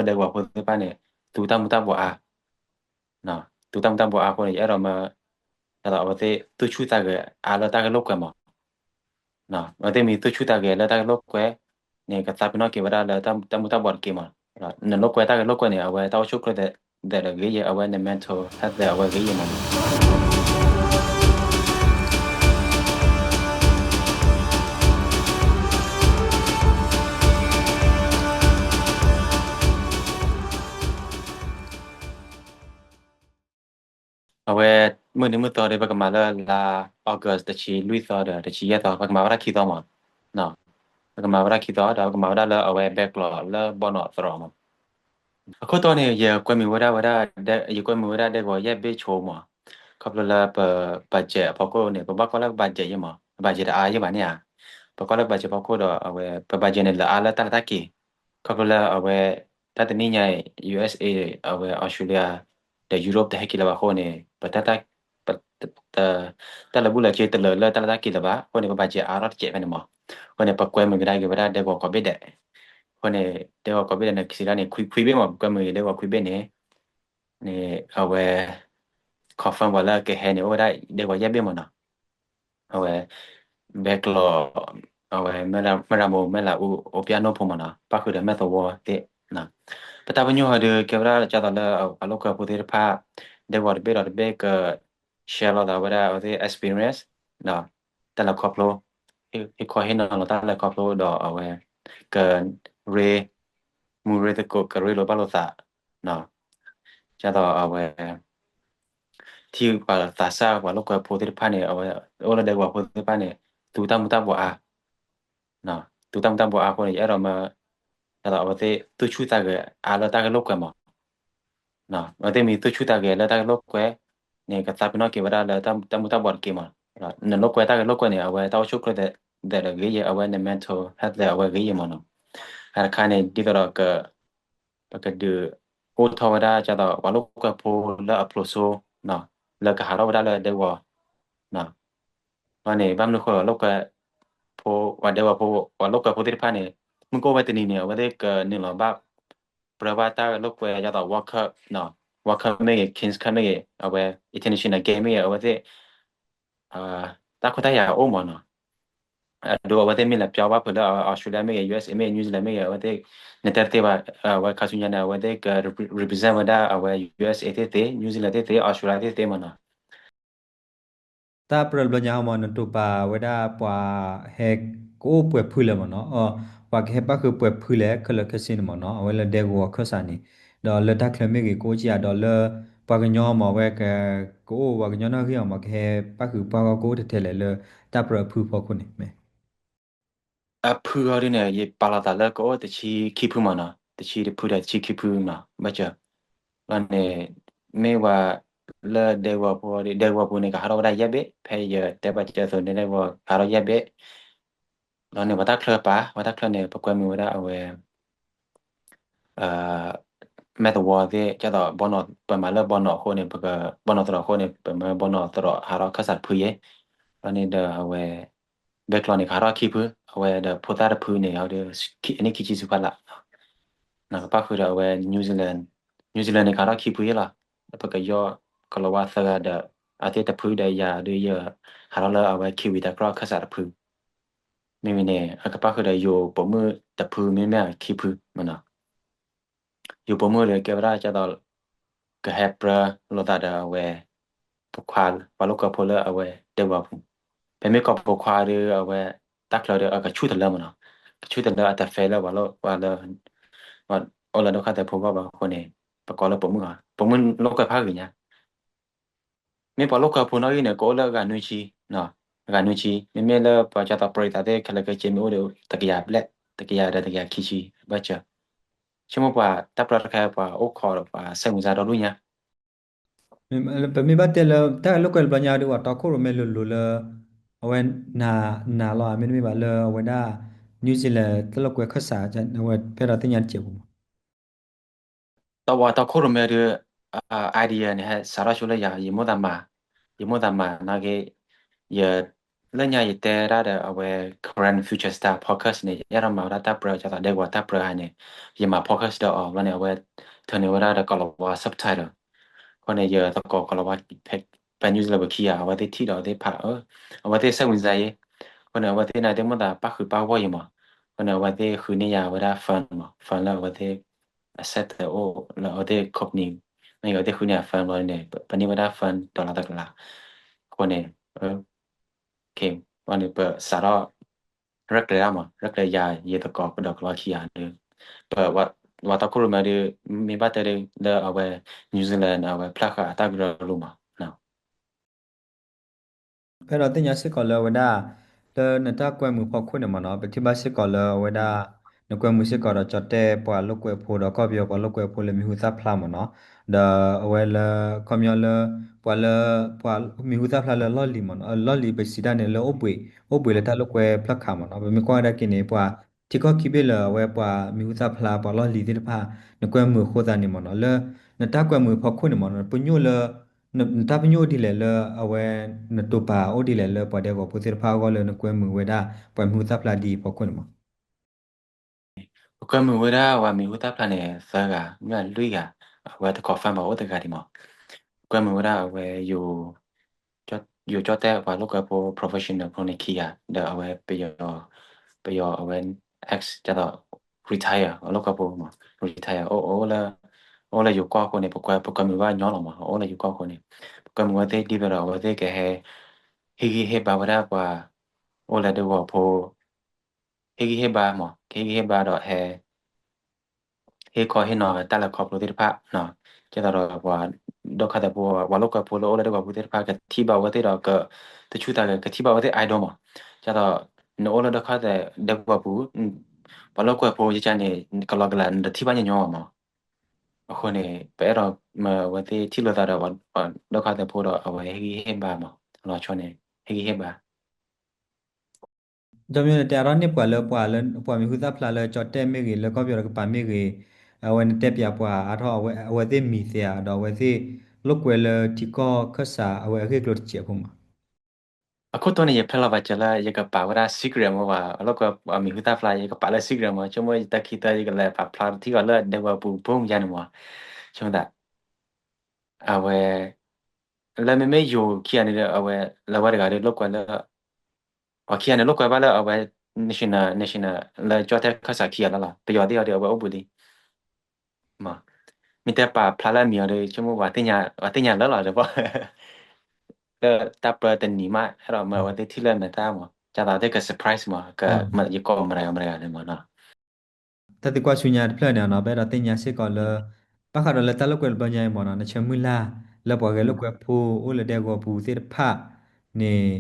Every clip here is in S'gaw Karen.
ဒဲကဝီၤဖိသ့ၣ်တဖၣ်န့ၣ် သူတၢ်မူၤတၢ်ဘှီးအါ, သူတၢ်မူၤတၢ်ဘှီးအါအဃိန့ၣ် ယအဲၣ်ဒိးမၢ ဒ်သိးအဝဲသ့ၣ်သူၣ်ဆူၣ်သးဂဲၤအါလၢတၢ်ဂဲၤလိာ်ကွဲမး, အဝဲသ့ၣ်မ့ၢ်သူၣ်ဆူၣ်သးဂဲၤလၢတၢ်ဂဲၤလိာ်ကွဲန့ၣ် ကသးပ့ၤနီၣ်က့ၤဝဲဒၣ်လၢတၢ်မူၤတၢ်ဘှီးတက့ၢ်မး, နလိာ်ကွဲတၢ်ဂဲၤလိာ်ကွဲန့ၣ် အဝဲတၢ်အိၣ်ဆူၣ်အိၣ်ချ့ ဒီးဂ့ၤယဲၢ် အဝဲန့ၣ် mental health ဒီးအဝဲဂ့ၤယဲၢ်မးန့ၣ် အဝဲ မုၢ်နံၤမုၢ်သီဒီး ပကမၤလၢလါ August တဆံလွံၢ်သီဒီးတဆံယဲၢ်သီ ပကမၤဝဲဒၣ်ခံသီမး, ပကမၤဝဲဒၣ်ခံသီ ဒီးပကမၤဝဲဒၣ်လၢအဝဲဘဲကျိးလၢဘီနီၣ်သရိာ်မး, အခိၣ်တီန့ၣ် ယကွဲမုာ်ဝဲဒၣ်ဝဲဒၣ် ယကွဲမုာ်ဝဲဒၣ်ဒဲကဝီၤယဲၢ်ဘ့ၣ်ဆိမး, ခီဖျိလၢပ budget အဖီခိၣ်န့ၣ် ပဘၣ်ကွၢ်လၢပ budget ယဲၢ်မး, ပ budget တအါယဲၢ်ဘၣ်န့ၣ်ဧါ, ပကွၢ်လၢပ budget ဖီခိၣ်ဒီးအဝဲ ပ budget န့ၣ် လၢအါလၢတၢ်လဲၤတၢ်က့ၤ, ခီဖျိလၢအဝဲ တၢ်တနံၤညါအံၤ ယူႇအၢၣ်စ်အ့ အဝဲ Australia ဒီး Europe တဟဲက့ၤလၢၤဘၣ်အဃိန့ၣ် ပ တၢ်လၢာ်ဘူၣ်လၢာ်စ့တလၢာ်လၢတၢ်လဲၤတၢ်က့ၤလၢၤဘၣ်အဃိန့ၣ် ပဘၣ်ကဲအါထီၣ်တစဲးဖဲန့ၣ်မး, အဃိန့ၣ် ပကွဲမုာ်ကဒါက့ၤဝဲဒၣ်ဒဲကဝီၤကိးဘ့ၣ်ဒဲး, အဃိန့ၣ် ဒဲကဝီၤကိးဘ့ၣ်ဒဲးန့ၣ် စံးဒၣ်န့ၣ် ခွံဘ့ၣ်မး ပကွဲမုာ်က့ၤဒဲကဝီၤခွံဘ့ၣ်န့ၣ်, န့ၣ် အဝဲ confirm ပှၤလၢကဟဲန့ၣ် အိၣ်ဝဲဒၣ်ဒဲကဝီၤယဲၢ်ဘ့ၣ်မးနီၤ, အဝဲ ဘဲကျိး အဝဲ မဲၢ်ရမိၢ် မဲၢ်လးအူ အိၣ်ပျဲၢ်နိၣ်ဖိမးနီၤ ပၣ်ဃုာ်ဒီးမဲၢ်သဝီသ့ၣ်, ပတၢ်ပညိၣ်ဟီဒုး ကဲဝဲဒၣ်ကၢ်သိးလၢ ပှၤလိာ်ကွဲဖိသ့ၣ်တဖၣ် ဒဲကဝီၤတဘ့ၣ်ဒီးတဘ့ၣ်က share လိာ်သးဝဲဒၣ်အဝဲသ့ၣ် experience ဒီး တၢ်လဲၤခီဖျိ ဟ့ၣ်ခီဟ့ၣ်နီၤလီၤတၢ်လဲၤခီဖျိဒီးအဝဲ ကရ့ မူရ့သကိး ကရ့လိာ်ဘၣ်လိာ်သး ကၢ်သိးအဝဲ ထံၣ်ပှၤသးစၢ်ပှၤလိာ်ကွဲဖိသ့ၣ်တဖၣ်န့ၣ် အဝဲအိၣ်လၢဒဲကဝီၤဖိသ့ၣ်တဖၣ်န့ၣ် သူတၢ်မူၤတၢ်ဘှီးအါ, သူတၢ်မူၤတၢ်ဘှီးအါအဃိန့ၣ် ယအဲၣ်ဒိးမၢ ဒ်သိးအဝဲသ့ၣ်သူၣ်ဆူၣ်သးဂဲၤအါလၢတၢ်ဂဲၤလိာ်ကွဲမး, အဝဲသ့ၣ်မ့ၢ်သူၣ်ဆူၣ်သးဂဲၤလၢတၢ်ဂဲၤလိာ်ကွဲန့ၣ် ကသးပ့ၤနီၣ်က့ၤဝဲဒၣ်လၢတၢ်မူၤတၢ်ဘှီးတက့ၢ်မး, နလိာ်ကွဲတၢ်ဂဲၤလိာ်ကွဲန့ၣ် အဝဲတၢ်အိၣ်ဆူၣ်အိၣ်ချ့ဒီးဂ့ၤယဲၢ် အဝဲန့ၣ် mental health အဝဲဂ့ၤယဲၢ်မးနီၤ, တခါန့ၣ် ဒ်သိးဒီး ပကဒုးအိၣ်ထီၣ်ဝဲဒၣ်ကၢ်သိး ပှၤလိာ်ကွဲဖိလၢအဖျိးစိ လၢကဟးထီၣ်ဝဲဒၣ်လၢဒဲကဝီၤ န့ၣ် ဘၣ်မနုၤအဃိ ပှၤလိာ်ကွဲဖိ ပှၤဒဲကဝီၤဖိ ပှၤလိာ်ကွဲဖိသ့ၣ်တဖၣ်န့ၣ် မုၢ်ကအိၣ်ဝဲတနံၤန့ၣ် အဝဲသ့ၣ်ကနုာ်လီၤဘၣ် ပြၢဘၣ်တၢ်လိာ်ကွဲ ဒ်သိး World Cup, World Cup မ့ၢ်ဂ့ၤ Kings Cup မ့ၢ်ဂ့ၤ အဝဲ international game မ့ၢ်ဂ့ၤ အဝဲသ့ၣ် တၢ်ခွဲးတၢ်ယာ်အိၣ်မးနီၤ, အဒိ အဝဲသ့ၣ်မ့ၢ်လဲၤပၠီဘၣ်ဖုးလၢ Australia မ့ၢ်ဂ့ၤ ယူႇအၢၣ်စ်အ့ မ့ၢ်ဂ့ၤ New Zealand မ့ၢ်ဂ့ၤ အဝဲသ့ၣ် နတဲတသ့ဘၣ်, အဝဲခါဆူညါန့ၣ် အဝဲသ့ၣ်က represent ဝဲဒၣ်အဝဲ ယူႇအၢၣ်စ်အ့ သ့ၣ်သ့ၣ် New Zealand သ့ၣ်သ့ၣ် Australia သ့ၣ်သ့ၣ်မးနီၤ တၢ်ပြၢတဘျီညါအံၤမး နတိာ်ပာ်ဝဲဒၣ်ပှၤဟဲကအိၣ်ပှဲၤဖုလဲၣ်မးနီၤ, ပှၤကဟဲပၣ်ဃုာ်ပှဲၤဖုလဲၣ် ခဲလၢာ်ခဲဆ့န့ၣ်မးနီၤ, အဝဲလၢဒဲကဝီၤခၢၣ်စးန့ၣ်, ဒီးလၢတၢ်ချၢမ့ၢ်ဂ့ၤ ကအိၣ်ကံဧါ, ဒီးလၢပှၤကညီမး အဝဲက ကအိၣ်ပှၤကညီနီၣ်ဂံၢ်အီၤမး ကဟဲပၣ်ဃုာ်ပှၤဂီၢ်ကအိၣ်ထဲထဲလဲၣ် လၢတၢ်ပြၢအဖုဖီခိၣ်န့ၣ် မ့ၢ် အဖုအီၤဒ်န့ၣ် ယပာ်လီၤသးလၢကအိၣ်တဆံခံဖုမးနီၤ, တဆံတဖုဒီးတဆံခံဖုနီၤ ဘၣ်စၢၤ, လီၤန့ၣ် မ့ၢ်ဝဲလၢဒဲကဝီၤဖိဒီး ဒဲကဝီၤဖိန့ၣ် ကဟးထီၣ်ဝဲဒၣ်ယဲၢ်ဘ့ၣ်, ဖဲယတဲဘၣ်ကၢ်သိးန့ၣ် ဒဲကဝီၤကဟးထီၣ်ယဲၢ်ဘ့ၣ်, လီၤန့ၣ် ပှၤတၢ်ချၢပာ်, ပှၤတၢ်ချၢန့ၣ် ပကွဲမုာ်ဝဲဒၣ်အဝဲ မဲၢ်သဝီသ့ၣ် ကၢ်သိး ပမၤလၢဘီနီၣ်အဃိန့ၣ် ပက ဘီနီၣ်သရိာ်အဃိန့ၣ် ပမၢဘီနီၣ်သရိာ်ဟးထီၣ်ခၢၣ်စးတဖုယဲၢ်, လီၤန့ၣ်ဒီးအဝဲ ဘဲကျီန့ၣ် ကဟးထီၣ်ခံဖု, အဝဲဒီးဖိသၣ်တဖုန့ၣ် အန့ၣ်ခံဆံဆူဖးလး, နကပၣ်ဃုာ်ဒီးအဝဲ New Zealand, New Zealand န့ၣ် ကဟးထီၣ်ခံဖုယဲၢ်လီၤ, ပကယီၢ်ကလီၤဝါသၢဂၤဒီး အသ့ၣ်တဖုဒီးယၤဒီးယ ဟးထီၣ်လၢအဝဲ Kiwi တၢ်ကြၢးခၢၣ်စးတဖု မ့မ့ၢ်န့ၣ် အကပၣ်ဃုာ်ဒီးယိၤပိာ်မုၣ်တဖုမ့မ့ၢ်ခံဖုမနီၤ, ယိၤပိာ်မုၣ်ဒီးကဲဝဲဒၣ်ကၢ်သိး ကဟဲပြၢလိာ်သးဒီးအဝဲ ပိာ်ခွါ ပှၤလိာ်ကွဲဖိလၢအဝဲဒဲကဝီၤပူၤ, ဖဲမ့ၢ်ကီၢ်ပိာ်ခွါဒီးအဝဲ တၢ်ချၢဒီးအကဆူၣ်တလၢမနီၤ, ကဆူၣ်တလၢအတၢ်ဖဲလၢပှၤလၢ အိၣ်လၢဒုက္ခသည်ဖိဂီၢ်ဘၣ်အဃိန့ၣ် ပကိးလၢပိာ်မုၣ်အီၤ, ပိာ်မုၣ်လိာ်ကွဲဖးဂ့ၤညါ မ့ၢ်ပှၤလိာ်ကွဲဖိနီၣ်ဂံၢ်န့ၣ် ကအိၣ်လၢဂၤနွံဆံ, ဂၤနွံဆံ, မ့မ့ၢ်လၢပှၤကၢ်သိးပြံသးသ့ၣ်ခဲလၢာ်ခဲဆ့မ့ၢ်အိၣ်ဒီး တကယၤဘျဲၣ်, တကယၤဒီးတကယၤခံဆံ ဘၣ်စၢၤ, ဆိကမိၣ်ပှၤတၢ်ပြၢတခါပှၤအိၣ်ခိးဒီးပှၤဆဲးမုၢ်စါဒီဒူၣ်ညါ ပမ့ၢ်ဘၣ်တဲလၢ တၢ်ဂဲၤလိာ်ကွဲတဘျီညါဒီး ပှၤတီခိၣ်ရိၣ်မဲလိၤလိၤလၢ အဝဲ နၤ နၤလီၤဧါ, မ့တမ့ၢ်ဘၣ်လၢအဝဲဒၣ် New Zealand တၢ်လိာ်ကွဲခၢၣ်စး အဝဲဖဲဒီးသ့ၣ်ညါတစဲးပူၤမး တၢ်ဝဲတီခိၣ်ရိၣ်မဲဒီး idea န့ၣ် ဟဲစးထီၣ်ဆိလၢယၤ ယမိၣ်သးမၤ, ယမိၣ်သးမၤနာ်က့ ယ လၢညါယတဲဒၣ်ဒီးအဝဲ current future star podcast န့ၣ် ယအဲၣ်ဒိးမၤဝဲဒၣ်တၢ်ပြၢ ဒ်သိးဒဲကဝီၤတၢ်ပြၢဧါန့ၣ် ယမၤ podcast ဒီးအီၤဘျီန့ၣ် အဝဲ turn န့ၢ်ဝဲဒၣ်ဒီးကိၤလၤဝါ subtitle အဃိန့ၣ် ယသကိးကိၤလၤဝါ ဖဲ New Zealand ပခံဂၤ အဝဲသ့ၣ်ထံၣ်ဒီးအဝဲသ့ၣ်ဖး အဝဲသ့ၣ် စဲးဝံၤစါ ယဲ အဃိန့ၣ် အဝဲသ့ၣ်န့ၣ်သ့ၣ်မ့ၢ်သးပၣ်ဃုာ်ပၣ်ဂီၢ်ယဲမး အဃိန့ၣ် အဝဲသ့ၣ်ဃုန့ၢ်ယၤဝဲဒၣ် fund မး fund လၢအဝဲသ့ၣ် အ set အိၣ်လၢအဝဲသ့ၣ် company မ့ၢ်ဂ့ၤ အဝဲသ့ၣ်ဃုန့ၢ်ယၤ fund ဘျီန့ၣ် ပန့ၢ်ဝဲဒၣ် fund ဒီးလီၤသကလး အဃိန့ၣ် ဘျီန့ၣ် ပစးထီၣ် ရဲၣ်ကျဲၤဒၣ်မး ရဲၣ်ကျဲၤယၤ ယသကိးပဒီးကလီခံဂၤဒီး ပ ပှၤတီခိၣ်ရိၣ်မဲဒီး မ့ၢ်ဘၣ်တဲဒီးလၢအဝဲ New Zealand အဝဲဖျါဃာ်အတၢ်ကရၢလိၤမး ဖဲဒီးသ့ၣ်ညါစ့ၢ်ကီးလၢအဝဲဒၣ် လၢနတၢ်ကွဲမုာ်ဖီခိၣ်န့ၣ်မးနီၤ ပထံၣ်ဘၣ်စ့ၢ်ကီးလၢအဝဲဒၣ် နကွဲမုာ်စ့ၢ်ကီးဒီးကၠီၣ်တဲၣ်ပှၤလိာ်ကွဲဖိဒီးကီၢ်ပယီၤပှၤလိာ်ကွဲဖိလၢမံၤဟူသၣ်ဖျါမးနီၤ ဒီးအဝဲလၢခီပညီလၢ ပှၤလၢ ပှၤမံၤဟူသၣ်ဖျါလၢလီၢ်လံၤမးနီၤ လီၢ်လံၤပစံးတၢ်န့ၣ်လၢအိၣ်ဘှံး အိၣ်ဘှံးလၢတၢ်လိာ်ကွဲဖျၢၣ်ခးမးနီၤ ပမ့ၢ်ကွၢ်ဝဲဒၣ်က့ၤန့ၣ် ပှၤထံကီၢ်ခံဘ့ၣ်လၢအဝဲပှၤမံၤဟူသၣ်ဖျါပှၤလီၢ်လံၤသ့ၣ်တဖၣ် နကွဲမုာ်အဃိသတးန့ၣ်မးနီၤ လၢ နတၢ်ကွဲမုာ်ဖီခိၣ်န့ၣ်မးနီၤ ပညိၣ်လၢ နတၢ်ပညိၣ်အိၣ်ဒ်လဲၣ်လၢအဝဲ နတိာ်ပာ်အိၣ်ဒ်လဲၣ်လၢပှၤဒဲကဝီၤဖိသ့ၣ်တဖၣ်အဂီၢ်လၢနကွဲမုာ်ဝဲဒၣ်ပှၤမံၤဟူသၣ်ဖျါဒ်အံၤဖီခိၣ်န့ၣ်မး ပကွဲမုာ်ဝဲဒၣ်ပှၤမံၤဟူသၣ်ဖျါန့ၣ် သၢဂၤ မ့ၢ်လွံၢ်ဂၤ အဝဲတကိး fund ဘၣ်အိၣ်တဂၤဒံးမး ပကွဲမုာ်ဝဲဒၣ်အဝဲ ယိၤကၠီၣ်တဲၣ်ပှၤလိာ်ကွဲဖိ professional ဖိန့ၣ်ခံဂၤ ဒီးအဝဲ ပယီၤ ပယီၤအဝဲ ex ဒ်သိး retire အလိာ်ကွဲဖိမး retire အိၣ် အိၣ်လၢ အိၣ်လၢယိၤကီၢ်အဃိန့ၣ် ပကွဲ ပကွဲမုာ်ဘၣ်ညီလီၤမး အိၣ်လၢယိၤကီၢ်အဃိန့ၣ် ပကွဲမုာ်ဝဲသ့ၣ်ဒ်သိးဒီးအဝဲသ့ၣ်ကဟဲ ဟ့ၣ်ဂံၢ်ဟ့ၣ်ဘါဝဲဒၣ်ပှၤ အိၣ်လၢဒဲကဝီၤဖိ ဟ့ၣ်ဂံၢ်ဟ့ၣ်ဘါမး ကဟ့ၣ်ဂံၢ်ဟ့ၣ်ဘါဒီးဟဲ ဟ့ၣ်ခီဟ့ၣ်နီၤတၢ်လဲၤခီဖျိသ့ၣ်တဖၣ် ဒ်သိးဒီးပှၤ ဒုက္ခသည်ဖိ ပှၤလိာ်ကွဲဖိလၢအိၣ်လၢဒဲကဝီၤဖိသ့ၣ်တဖၣ် ကထံၣ်ဘၣ်အဝဲသ့ၣ်ဒီး က တဆူၣ်သး ကထံၣ်ဘၣ်အဝဲသ့ၣ် idol မး ဒ်သိး နအိၣ်လၢဒုက္ခသည် ဒဲကဝီၤပူၤ ပှၤလိာ်ကွဲဖိယကန့ၣ် ကလီၤကလး နတထံၣ်ဘၣ်ညီညီမး အဃိန့ၣ် ပအဲၣ်ဒိးမၢအဝဲသ့ၣ်ထံၣ်လိာ်သးဒီး ပှၤဒုက္ခသည်ဖိဒီးအဝဲဟ့ၣ်ဂံၢ်ဟ့ၣ်ဘါမး လီၤဆီန့ၣ် ဟ့ၣ်ဂံၢ်ဟ့ၣ်ဘါ ကၠီမၠိန့ၣ် တဲအါထီၣ်န့ၢ်ပှၤလၢပှၤလၢ ပှၤမံၤဟူသၣ်ဖျါလၢကၠီၣ်တဲၣ်မ့ၢ်ဂ့ၤ လၢကီၢ်ပယီၤတကပၤမ့ၢ်ဂ့ၤ အဝဲနတဲပၠးပှၤအါထီၣ် အဝဲသ့ၣ်မံၤသ့ဧါ ဒီးအဝဲသ့ၣ်လိာ်ကွဲလၢထံကီၢ်ခၢၣ်စး အဝဲအဂ့ၢ်အကျိၤတစဲးဖိမး အခိၣ်တီန့ၣ် ယဖျါလီၤပာ်စၢၤလၢ ယကပာ်ဝဲဒၣ် secret မး ပှၤလိာ်ကွဲမံၤဟူသၣ်ဖျါ ယကပာ်လၢ secret မး ဆိကမိၣ်ယတၢ်ခံသၢ ယကလဲၤပာ်ဖျါထံကီၢ်လၢဒဲကဝီၤပူၤ ဘိၣ်မယါန့ၣ်မး ဆိကမိၣ်သး အဝဲ လၢမ့မ့ၢ်ယိၤခံဂၤန့ၣ်ဒီး အဝဲ လၢဝဲတဂၤဒီးလိာ်ကွဲလၢ အခံဂၤန့ၣ်လိာ်ကွဲဘၣ်လၢအဝဲ national national လၢကၠီၣ်တဲၣ်ခၢၣ်စးခံဂၤလီၤလီၤ ပယီၤသ့ၣ်အီၤဒီးအဝဲအိၣ်ဘှံးလံ မ့ၢ်တဲပာ်ဖျါလၢအမံၤအီၤဒီး ဆိကမိၣ်ပှၤသ့ၣ်ညါလၢလီၤဒီး လၢတၢ်ပြၢတနံၤမး အဲၣ်ဒိးမၢအဝဲသ့ၣ်ထံၣ်လၢမဲာ်တၢ်မး ဒ်သိးသ့ၣ်က surprise မး က ယကိးမတၤဂၤမတၤဂၤန့ၣ်မးနီၤ တၢ်သံကွၢ်ဆူညါတဖျၢၣ်န့ၣ်နီၤ ပအဲၣ်ဒိးသ့ၣ်ညါစ့ၢ်ကီးလၢ ဘၣ်ဃးဒီးလၢတၢ်လိာ်ကွဲတဘျီညါအံၤမးနီၤ နဆၢမုၢ်လၢ်လၢပှၤဂဲၤလိာ်ကွဲဖိအိၣ်လၢဒဲကဝီၤပူၤသ့ၣ်တဖၣ်န့ၣ်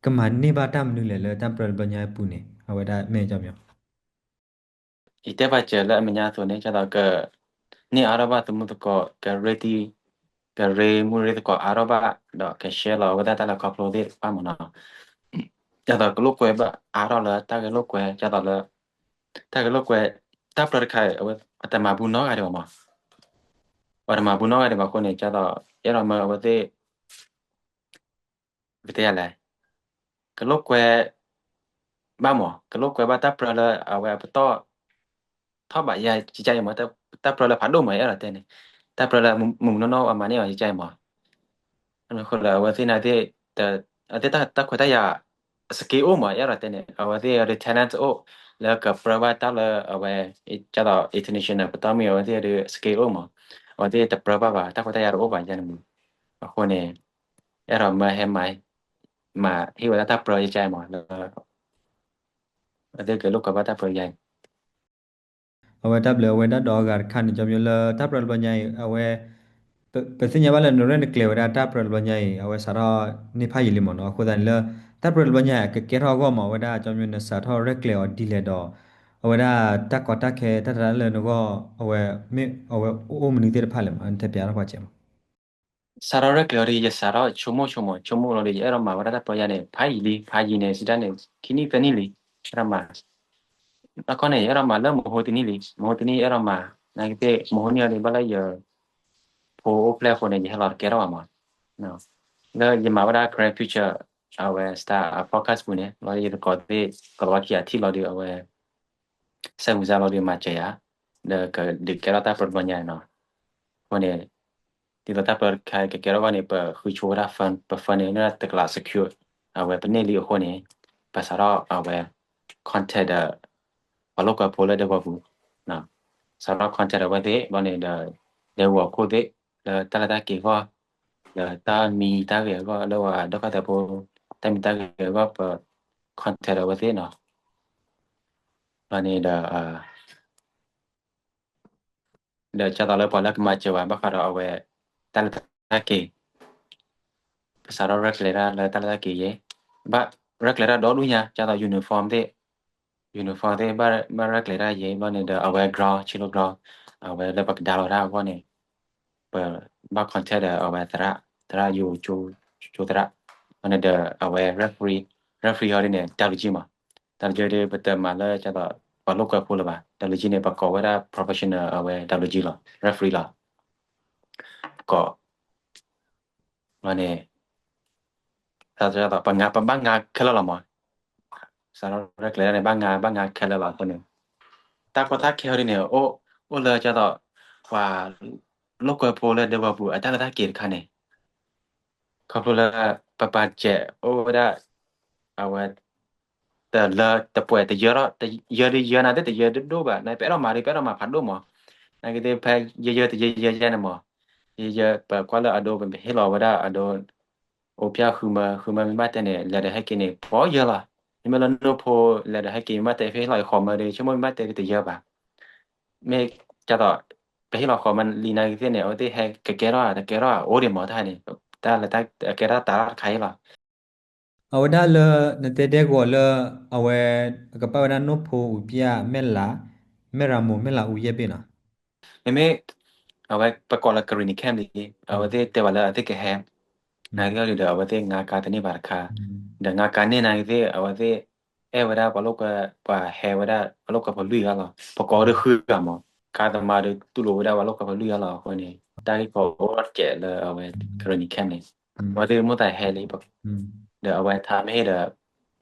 ကမၤန့ၢ်ဘၣ်တၢ်မနုၤလဲၣ်လၢတၢ်ပြၢတဘျီညါအံၤအပူၤန့ၣ် အဝဲဒၣ်မ့ၢ်ကၠီမၠိ ယတဲပာ်စၢၤလၢအမဲာ်ညါအသိးန့ၣ် ဒ်သိးက န့ၢ်အါထီၣ်ဘၣ်သမူသကိး ကရ့တံ ကရ့မုၢ်ရ့သကိးအါထီၣ်ဘၣ် ဒီးက share လီၤအဝဲဒၣ်တၢ်လဲၤခီဖျိသ့ၣ်တဖၣ်မးနီၤ ဒ်သိးကလိာ်ကွဲဘၣ်အါထီၣ်လၢတၢ်ဂဲၤလိာ်ကွဲ ဒ်သိးလၢ တၢ်ဂဲၤလိာ်ကွဲ တၢ်ပြၢတခါအံၤ အဝဲအတမၤဘူးနီတဂၤဒံးဘၣ်မး ပှၤတမၤဘူးနီတဂၤဒံးဘၣ်အဃိန့ၣ် ဒ်သိး အဲၣ်ဒိးမၢအဝဲသ့ၣ် ပတဲယၤလဲၣ် ကလိာ်ကွဲ ဘၣ်မး ကလိာ်ကွဲဘၣ်တၢ်ပြၢလၢအဝဲအပတီၢ် ထီၣ်ဘးယၤကကါအံၤမး တၢ်ပြၢလၢဖးဒိၣ်မး အဲၣ်ဒိးတဲန့ၣ် တၢ်ပြၢလၢမုၢ်မုၢ်နီၢ်နီၢ်အမၤန့ၢ်အီၤကကါအံၤမး အဃိလၢအဝဲသ့ၣ်န့ၣ်သ့ၣ် အဝဲသ့ၣ်တၢ်ခွဲးတၢ်ယာ် skill အိၣ်မး အဲၣ်ဒိးတဲန့ၣ် အဝဲသ့ၣ်ဒီး talent အိၣ် လၢကပြၢဘၣ်တၢ်လၢအဝဲ ဒ်သိး international ပတီၢ်မ့ၢ်အဝဲသ့ၣ်ဒီး skill အိၣ်မး အဝဲသ့ၣ်တပြၢဘၣ်ဘၣ် တၢ်ခွဲးတၢ်ယာ်တအိၣ်ဘၣ်ယါန့ၣ်မး အဃိန့ၣ် အဲၣ်ဒိးမၢဟဲမၤ မၤဟ့ၣ်ဝဲဒၣ်တၢ်ပြၢယကါအံၤမး လၢ အဝဲသ့ၣ်ကလိာ်ကွဲဘၣ်တၢ်ပြၢယါအံၤ အဝဲတၢ်ဘျုးအဝဲဒၣ်ဒီးအဂၤတခါန့ၣ် ကၠီမၠိလၢတၢ်ပြၢတဘျီညါအံၤ အဝဲ ပသ့ၣ်ညါဘၣ်လၢနရဲၣ်နကျဲၤဝဲဒၣ်တၢ်ပြၢတဘျီညါအံၤ အဝဲစးထီၣ်န့ၢ်ဖးယံာ်လံမးနီၤ အဃိသတးန့ၣ်လၢ တၢ်ပြၢတဘျီညါအံၤ ကကဲထီၣ်အဂီၢ်မး အဝဲဒၣ်ကၠီမၠိနစးထီၣ်ရဲၣ်ကျဲၤအီၤဒ်လဲၣ်ဒီး အဝဲဒၣ်တၢ်ကီတၢ်ခဲတၢ်တရၢလၢနဂီၢ် အဝဲ မ့ၢ်အဝဲအိၣ်မနုၤသ့ၣ်တဖၣ်လဲၣ်မး နတဲပၠးထီၣ်ပှၤစဲးမး စးထီၣ်ရဲၣ်ကျဲၤအီၤဒီး ယစးထီၣ်ဆိကမိၣ်ဆိကမိၣ် ဆိကမိၣ်လီၤဒီး ယအဲၣ်ဒိးမၤဝဲဒၣ်တၢ်ပြၢယါန့ၣ် ဖးယံာ်လံ ဖးယံာ်န့ၣ် စံးတၢ်န့ၣ် ခံနံၣ်သၢနံၣ်လံ အဲၣ်ဒိးမၤ တၢ်ကီန့ၣ် ယအဲၣ်ဒိးမၤလၢမဟိတနံၣ်လံ မဟိတနံၣ် ယအဲၣ်ဒိးမၤ နာ်က့သ့ၣ် မဟိတနံၣ်အီၤဒီး ဘၣ်လၢယ ဖိအိၣ်ဖျဲၣ်အဃိန့ၣ် ယဟဲလီၤတကဲထီၣ်ဘၣ်မး လၢယမၤဝဲဒၣ် Karen Future အဝဲ start အ podcast ပူၤန့ၣ် လီၤယသကိးသ့ၣ် ကလီၤဝါခံဂၤထံၣ်လီၤဒီး အဝဲ စဲးမုၢ်စၢ်လီၤဒီးမၤစၢၤယၤ ဒီးကဒုးကဲထီၣ်တၢ်ပၢတဘျီညါနီၤ. အဃိန့ၣ် ဒ်သိးတၢ်ပၢတခါကကဲထီၣ်အဂီၢ်န့ၣ် ပဃုဆိဝဲဒၣ် fund, ပ fund န့ၣ် မ့ၢ်ဒၣ်တကလး secure, အဝဲပန့ၢ်လံအဃိန့ၣ် ပစးထီၣ်အဝဲ contact ဒီး ပှၤလိာ်ကွဲဖိလၢဒဲကဝီၤပူၤ, စးထီၣ် contact ဒီးအဝဲသ့ၣ် ဘျီန့ၣ်ဒီး ဒဲကဝီၤခိၣ်သ့ၣ် လၢတၢ်လဲၤတၢ်က့ၤအဂီၢ် ဒီးတၢ်မံတၢ်ဂဲၤအဂီၢ် လၢပှၤဒိၣ်ကါသဲးဖိ တၢ်မံတၢ်ဂဲၤအဂီၢ် ပ contact ဒီးအဝဲသ့ၣ်နီၤ. ဘျီန့ၣ်ဒီး ဒီးကၢ်သိးလၢပှၤလၢကမၤစၢၤဝဲ ဘၣ်ဃးဒီးအဝဲ တၢ်လဲၤတၢ်က့ၤ, ပစးထီၣ်ရဲၣ်ကျဲၤတၢ်လၢတၢ်လဲၤတၢ်က့ၤယဲ, ဘၣ်ရဲၣ်ကျဲၤတၢ်ဒီဒူၣ်ညါ ကၢ်သိး uniform သ့ၣ်, uniform သ့ၣ် ဘၣ်ရဲၣ်ကျဲၤတၢ်ယဲ ဘျီန့ၣ်ဒီး အဝဲ ground ဆံးလိ ground အဝဲလၢပကဒါလီၤတၢ်အဂီၢ်န့ၣ် ပဘၣ် contact ဒီးအဝဲသရၣ်, သရၣ်ယိၤကၠိသရၣ်, ဘျီန့ၣ်ဒီး အဝဲ referee, referee ဟီဒ်န့ၣ် တၢ်လူၤကံမး, တၢ်လူၤကံဒီး ပတမၤလၢကၢ်သိး ပှၤလိာ်ကွဲဖိလၢၤဘၣ်, တၢ်လူၤကံန့ၣ် ပကိးဝဲဒၣ် professional အဝဲ တၢ်လူၤကံလီၤ referee လီၤ. ကိး ဘျီန့ၣ် ပဘၣ်ငါခဲလၢာ်လီၤမး, စးထီၣ်ရဲၣ်ကျဲၤတၢ်န့ၣ် ဘၣ်ငါ ဘၣ်ငါခဲလၢာ်လီၤ အဃိန့ၣ် တၢ်ကီတၢ်ခဲဟီဒ်န့ၣ် အိၣ်လၢကၢ်သိး ပှၤလိာ်ကွဲဖိလၢဒဲကဝီၤပူၤ အတၢ်လဲၤတၢ်က့ၤတခါန့ၣ် ခီဖျိလၢ ပ budget အိၣ်ဝဲဒၣ် အဝဲ တလၢတပှဲၤတယၢထီၣ်, ယၢဒုးယၢနၤသ့ၣ် တယၢဒိၣ်ဒိၣ်ဘၣ်, နပအဲၣ်ဒိးမၤဒီး ပအဲၣ်ဒိးမၤဖးဒိၣ်မး, နာ်က့သ့ၣ် ဖဲယဲယၢတယဲယဲယဲန့ၣ်မး, ယဲယဲ ပကွၢ်လၢအဒိ ပဟ့ၣ်လီၤဝဲဒၣ်အဒိ အိၣ်ပျၢ်ဃုမၢ ဃုမၢမ့ၢ်ဘၣ်တဲန့ၣ် လဲၤဒီးဟဲက့ၤန့ၣ် ပှဲၤယၢလီၤ, မ့မ့ၢ်လၢနိၣ်ဖိ လဲၤဒီးဟဲက့ၤမ့ၢ်ဘၣ်တဲ ပဟ့ၣ်လီၤဃုမၢဒီး ဆိကမိၣ်မ့ၢ်ဘၣ်တဲတယၢဘၣ်, မ့ၢ်ကၢ်သိး ပဟ့ၣ်လီၤဃုမၢလံနာ်က့သ့ၣ်န့ၣ် အဝဲသ့ၣ်ဟဲကကဲထီၣ်တကဲထီၣ်အိၣ်ဒံးမးတၢ်န့ၣ်, တၢ်လၢကဲထီၣ်တၢ်လၢတခါအံၤလီၤ. အဝဲဒၣ်လၢ နတဲဒဲကဝီၤလၢ အဝဲ ကပာ်ဝဲဒၣ်နိၣ်ဖိအူပျၢ်မဲၢ်လး, မဲၢ်ရမိၢ် မဲၢ်လးအူယဲၢ်ဘ့ၣ်နီၤ, မ့မ့ၢ် အဝဲပကိးလၢ Karenni Camp လံ, အဝဲသ့ၣ်တဲဝဲလၢအဝဲသ့ၣ်ကဟဲ, နာ်က့ဒီး အဝဲသ့ၣ်ငါကါတန့ၢ်ဘၣ်တခါ, ဒီးငါကါန့ၢ်နာ်က့သ့ၣ် အဝဲသ့ၣ် အဲၣ်ဝဲဒၣ်ပှၤလိာ်ကွဲ ပှၤဟဲဝဲဒၣ်ပှၤလိာ်ကွဲဖိလွံၢ်ဂၤလီၤ, ပကိးဒီးဃုဂၤမး, ကါသမါဒီးတူၢ်လိာ်ဝဲဒၣ်ပှၤလိာ်ကွဲဖိလွံၢ်ဂၤလီၤ, အဃိန့ၣ် တၢ်ဂ့ၢ်ကီအိၣ်ထီၣ်တစဲးလၢအဝဲ Karenni Camp န့ၣ်, အဝဲသ့ၣ်မိၣ်သးဟဲလံ, ဒီးအဝဲထါမ့ၢ်ဟ့ၣ်ဒီး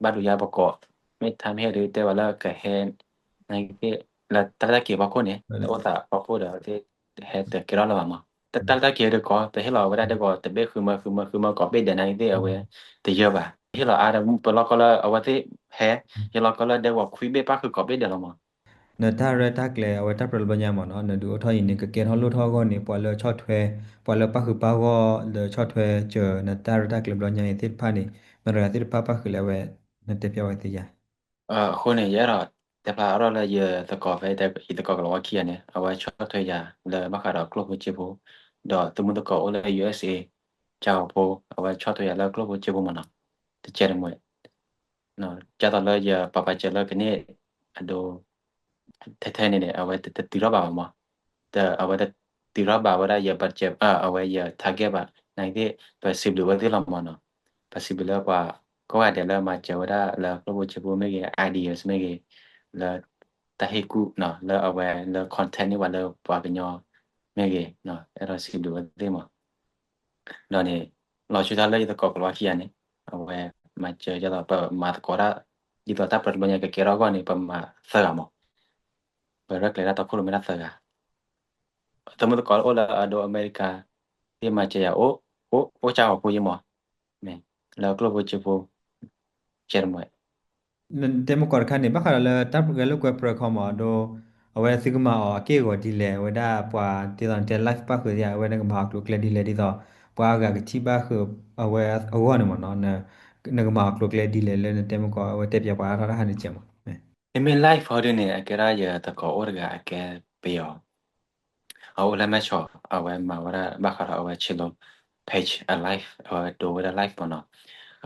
ဘၣ်ဒိယါပကိး, မ့ၢ်ထါမ့ၢ်ဟ့ၣ်ဒီးတဲဝဲလၢကဟဲ နာ်က့သ့ၣ် လၢတၢ်လဲၤတၢ်က့ၤဖီခိၣ်န့ၣ် လၢအိၣ်သးဖီခိၣ်ဒီး အဝဲသ့ၣ်ဟဲတကဲထီၣ်လၢၤဘၣ်မး, တၢ်လဲၤတၢ်က့ၤဒီးကီး ပဟ့ၣ်လီၤဝဲဒၣ်ဒဲကဝီၤတဘ့ၣ်ဃုမၢ ဃုမၢ ဃုမၢကိးဘ့ၣ်ဒဲးနာ်က့သ့ၣ် အဝဲတယၢဘၣ်, ဟ့ၣ်လီၤအါဒီး ပလီၢ်ကီၢ်လၢအဝဲသ့ၣ်ဟဲ, ယလီၢ်ကီၢ်လၢဒဲကဝီၤခွံဘ့ၣ်ပၣ်ဃုာ်ကိးဘ့ၣ်ဒဲးလီၤမး. နတၢ်ရဲၣ်တၢ်ကျဲၤ အဝဲတၢ်ပၢတဘျီညါမးနီၤ, နဒုးအိၣ်ထီၣ်အံၤန့ၣ် ကကဲထီၣ်လိၣ်ထီၣ်အဂီၢ်န့ၣ် ပှၤလၢဆီၣ်ထွဲ, ပှၤလၢပၣ်ဃုာ်ပၣ်ဂီၢ်လၢဆီၣ်ထွဲစၢၤ နတၢ်ရဲၣ်တၢ်ကျဲၤဘျီညါအံၤသ့ၣ်တဖၣ်န့ၣ် မတၤဂၤသ့ၣ်တဖၣ်ပၣ်ဃုာ်လၢအဝဲ နတဲဖျါဝဲသ့ၣ်ယါ. အဃိန့ၣ် ယအဲၣ်ဒိးတဲဖျါအါထီၣ်လၢယသကိးဖဲ ယသကိးကလီၤဝါခံဂၤန့ၣ် အဝဲဆီၣ်ထွဲယၤလၢဘၣ်ဃးဒီးကျိၣ်ဖိစ့ဖိ, ဒီးသုမုၢ်သကိးအိၣ်လၢ USA ကၠၣ်ဖိ, အဝဲဆီၣ်ထွဲယၤလၢကျိၣ်ဖိစ့ဖိမးနီၤ, တကဲတမှဲၤ ကၢ်သိးလၢယပာ်ပာ်စၢၤလၢကန့ၢ်အဒိ ထဲထဲန့ၣ်န့ၣ် အဝဲတတုၤထီၣ်ဘၣ်ဘၣ်မး, အဝဲတတုၤထီၣ်ဘၣ်ဝဲဒၣ်ယ budget အဝဲယ target ဘၣ်, နာ်က့သ့ၣ် ပစံးဘျုးဝဲသ့ၣ်လီၤမးနီၤ, ပစံးဘျုးလၢပှၤကိးဂၤဒဲးလၢမၤစၢၤဝဲဒၣ်လၢကျိၣ်ဖိစ့ဖိမ့ၢ်ဂ့ၤ ideas မ့ၢ်ဂ့ၤ, လၢတၢ်ဟ့ၣ်ကူၣ်နီၤ လၢအဝဲလၢ contact န့ၢ်ဝဲလၢပှၤကညီမ့ၢ်ဂ့ၤ, အဲၣ်ဒိးစံးဘျုးဝဲသ့ၣ်မး ဒီးန့ၣ် လီၤဆီတၢ်လၢယသကိးကလီၤဝါခံဂၤန့ၣ် အဝဲမၤစၢၤဒ်သိးပမၤသကိးတၢ် ဒ်သိးတၢ်ပၢတဘျီညါကကဲထီၣ်အဂီၢ်န့ၣ် ပမၤသၢဂၤမး, ပရဲၣ်ကျဲၤတၢ်တီခိၣ်ရိၣ်မဲတၢ်သၢဂၤ, သုမုၢ်သကိးအိၣ်လၢအဒိအမဲရကၤ သ့ၣ်မၤစၢၤယၤ အိၣ်ကၠၢ်ဂီၤဖိယံမး, လၢကျိၣ်ဖိစ့ဖိ ကဲတမှဲၤ တဲမ့ၢ်ကီးတခါန့ၣ် ဘၣ်ဃးဒီးလၢတၢ်ဂဲၤလိာ်ကွဲပြၢခီမး အဒိ အဝဲသုကမၤအီၤအက့ၢ်အဂီၤဒ်လဲၣ်, အဝဲဒၣ်ပှၤဒ်သိးနတဲ live ဘၣ်ဃုာ်သ့ဧါ, အဝဲနကမၤအီၤကျိၤကျဲဒ်လဲၣ် ဒ်သိး ပှၤအါဂၤကထံၣ်ဘၣ်ဃုာ်အဝဲအဂီၢ်န့ၣ်မးနီၤ, နကမၤအီၤကျိၤကျဲဒ်လဲၣ်လၢနတဲမ့ၢ်ကီး အဝဲတဲပၠးပှၤအါထီၣ်တၢ်ဟးန့ၣ်ကဲမး. မ့မ့ၢ် live ဟီဒုန့ၣ် အကဲဒၣ်ယသကိးအိၣ်တဂၤအကဲပယီၤ အအိၣ်လၢမဲၢ်ဆီး အဝဲမၤဝဲဒၣ်ဘၣ်ဃးဒီးအဝဲဆ့လိ page အ live အဝဲဒိဝဲဒၣ် live မးနီၤ,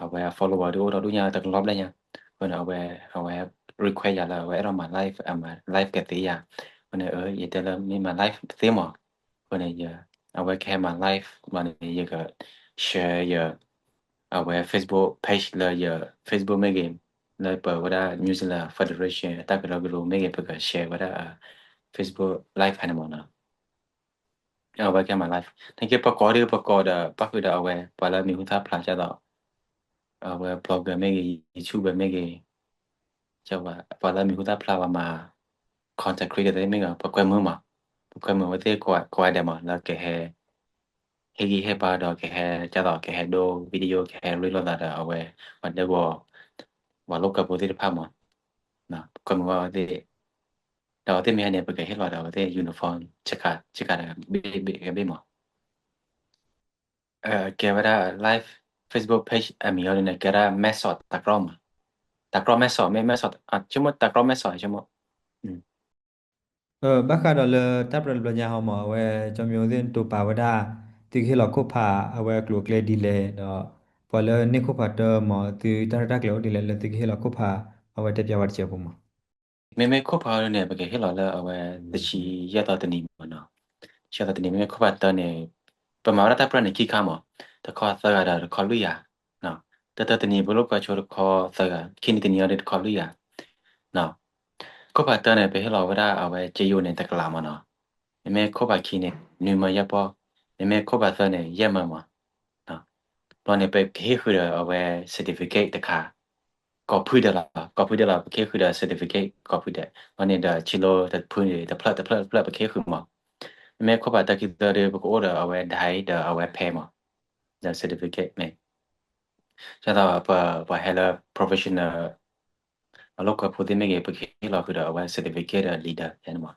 အဝဲအ follower ဒုးအိၣ်ဒီးဒူၣ်ညါတကလီၤဘျဲၣ်ညါ, အဃိန့ၣ် အဝဲ အဝဲ request ယၤလၢအဝဲအဲၣ်ဒိးမၤ live အမၤ live ကသ့ဧါ, အဃိန့ၣ် ယတဲလၢမ့ၢ်မၤ live သ့မး, အဃိန့ၣ် အဝဲကဟဲမၤ live ဘျီန့ၣ် ယက share ယ အဝဲ Facebook page လၢယ Facebook မ့ၢ်ဂ့ၤ, လၢပဝဲဒၣ် New Zealand Federation အတၢ်ကရၢကရိမ့ၢ်ဂ့ၤ ပက share ဝဲဒၣ် Facebook live ဖဲန့ၣ်မးနီၤ, အဝဲကမၤ live န့ၣ်က့ ပကိးဒုးပကိးဒီး ပၣ်ဃုာ်ဒီးအဝဲ ပှၤလၢမံၤဟူသၣ်ဖျါကၢ်သိး အဝဲ blogger မ့ၢ်ဂ့ၤ YouTuber မ့ၢ်ဂ့ၤ, ပှၤလၢအမံၤဟူသၣ်ဖျါ ပှၤမၤ content creator သ့ၣ်မ့ၢ်ဂ့ၤ ပကွဲမုာ်မး, ပကွဲမုာ်အဝဲသ့ၣ်ကိးဂၤဒဲးမး လၢကဟဲ ဟ့ၣ်ဂံၢ်ဟ့ၣ်ဘါဒီးကဟဲ ကသိးကဟဲဒိ video ကဟဲ reel လိာ်သးဒီးအဝဲ ပှၤဒဲကဝီၤ ပှၤလိာ်ကွဲဖိသ့ၣ်တဖၣ်မး, ပကွဲမုာ်ဝဲအဝဲသ့ၣ်, ဒီးအဝဲသ့ၣ်မ့ၢ်ဟဲန့ၣ် ပကဟ့ၣ်လီၤဒီးအဝဲသ့ၣ် uniform ဆ့ကၤတဂၤဘ့ၣ်မး. ကဲဝဲဒၣ် live Facebook page အမံၤအီၤဒ်န့ၣ် ကဲဒၣ် မဲၢ်ဆီးတၢ်ကြီမး, တၢ်ကြီမဲၢ်ဆီး မ့ၢ်မဲၢ်ဆီး ဆိကမိၣ်တၢ်ကြီမဲၢ်ဆီးဆိကမိၣ် ဘၣ်ဃးဒီးလၢတၢ်ပြၢတဘျီညါဟီမး အဝဲကၠီမံၤအိၣ်သ့ၣ်န့ၣ် တိာ်ပာ်ဝဲဒၣ် သုကဟ့ၣ်လီၤခိၣ်ဖးအဝဲအကျိၤအကျဲဒ်လဲၣ်ဒီး ပှၤလၢန့ၢ်ခိၣ်ဖးတၢမး သုတၢ်ရဲၣ်တၢ်ကျဲၤအိၣ်ဒ်လဲၣ် လၢသုကဟ့ၣ်လီၤခိၣ်ဖး အဝဲတဲပၠးဝဲတစဲးဖိမး. မ့မ့ၢ်ခိၣ်ဖးန့ၣ် ပကဟ့ၣ်လီၤလၢအဝဲ တဆံယဲၢ်သီတနံၤမးနီၤ, တဆံယဲၢ်သီတနံၤ မ့မ့ၢ်ခိၣ်ဖးတၢန့ၣ် ပမၤဝဲဒၣ်တၢ်ပြၢန့ၣ်ခံခါမး, တခီသၢဂၤဒီးတခီလွံၢ်ဂၤ, တၢတၢတနံၤ ပလိာ်ကွဲဆိတခီသၢဂၤ, ခံနံၤတနံၤအံၤဒီးတခီလွံၢ်ဂၤ ခိၣ်ဖးတၢန့ၣ် ပဟ့ၣ်လီၤဝဲဒၣ်အဝဲကယိန့ၣ်တကလးမးနီၤ, မ့မ့ၢ်ခိၣ်ဖးခံန့ၣ် နွံမၢယဲၢ်ပီၢ်, မ့မ့ၢ်ခိၣ်ဖးသၢန့ၣ် ယဲၢ်မၢမး, ဘျီန့ၣ် ပကဟ့ၣ်ဃုာ်ဒီးအဝဲ certificate တခါ, ကိးဖုဒဲးလီၤ, ကိးဖုဒဲးလီၤ ပကဟ့ၣ်ဃုာ်ဒီး certificate ကိးဖုဒဲး, ဘျီန့ၣ်ဒီး ဆံလိတဖုန့ၣ် တဖျၢၣ်တဖျၢၣ်တဖျၢၣ် ပကဟ့ၣ်ဃုာ်မး, မ့မ့ၢ်ခိၣ်ဖးတၢခံသၢဒီး ပကအိၣ်ဒီးအဝဲ ဒၣ်ဒီးအဝဲဖဲမး, ဒီး certificate မ့ၢ် ဒ်သိးပှၤဟဲလၢ professional အလိာ်ကွဲဖိသ့ၣ်မ့ၢ်ဂ့ၤ ပကဟ့ၣ်လီၤဃုာ်ဒီးအဝဲ certificate ဒီး leader ယဲန့ၣ်မး.